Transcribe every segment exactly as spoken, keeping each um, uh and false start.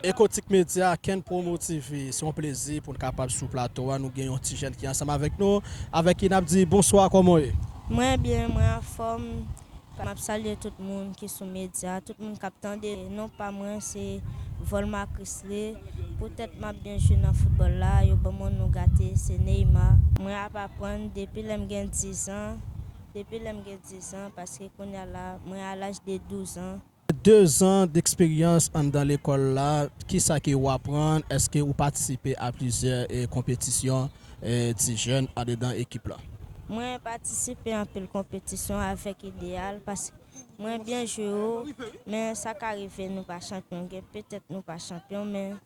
Ecotic Media, Ken Promo T V, se yon plezi pou n kapab sou plato a. Nou gen yon ti jèn ki ansanm avèk nou, avèk ki n ap di bonswa, kòman w ye? Mwen byen, mwen anfòm. M ap salye tout moun ki sou medya, tout moun k ap tande. Non pa mwen se Volma Chrisley. Poutèt m ap byen jwe nan foutbòl la, yo ban m yon non gate, se Neymar. Mwen ap aprann depi lè m gen diz an, depi lè m gen diz an, paske kounye a la, mwen a laj de douz an. Dezan deksperyans anndan lekòl la, kisa ke w aprann? Èske ou patisipe a plizyè eh, konpetisyon eh, ti jèn andedan ekip la? Mwen patisipe anpil konpetisyon avèk Idéal, paske mwen byen jwe yo, men sa ka rive nou pa chanpyon, gen petèt nou pa chanpyon, men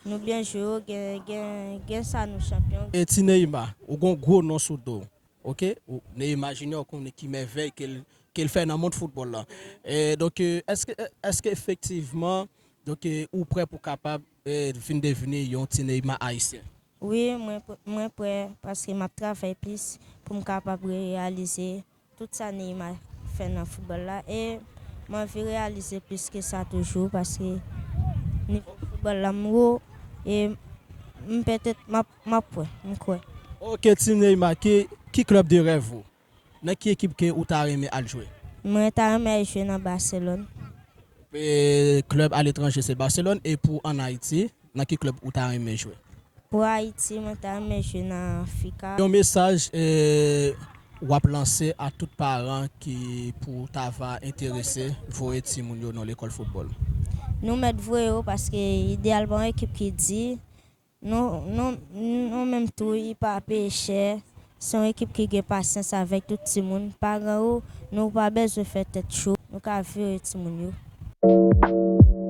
nou byen jwe yo, gen, gen, gen sa nou chanpyon. E ti Neymar, ou gon gwo non sou do, ok? Ou, Neymar Junior konnen ki mèvèy ke l, ke l fè nan mond foutbòl la. E, donk, eh, èske, èske efektivman, donk, eh, ou prè pou kapab eh, vin devni yon ti Neymar ayisyen? Wi, mwen, mwen prè, paske m ap travay plis pou m kapab reyalize tout sa Neymar fè nan foutbòl la. E m anvi reyalize plis ke sa toujou, paske nivo foutbòl la m wo, e m petèt m ap, m ap wè, m kwè. Ok, ti Neymar, ki, ki klèb de rèv ou? Nan ki ekip ke ou ta renmen al jwe? Mwen ta renmen al jwe nan Barcelone. E klèb aletranje se Barcelone, e pou ann Ayiti, nan ki klèb ou ta renmen jwe? Pou Ayiti, mwen ta renmen jwe nan Fika. Yon mesaj eh, w ap lanse a tout paran ki pou ta va enterese voye timoun yo nan lekòl foutbòl? Nou mèt voye yo, paske Idéal pa yon ekip ki di, nou, nou, nou menm tou, li pa peye chè. Se yon ekip ki gen pasyans avèk tout timoun. Paran yo, nou pa bezwen fè tèt cho. Nou ka voye timoun yo.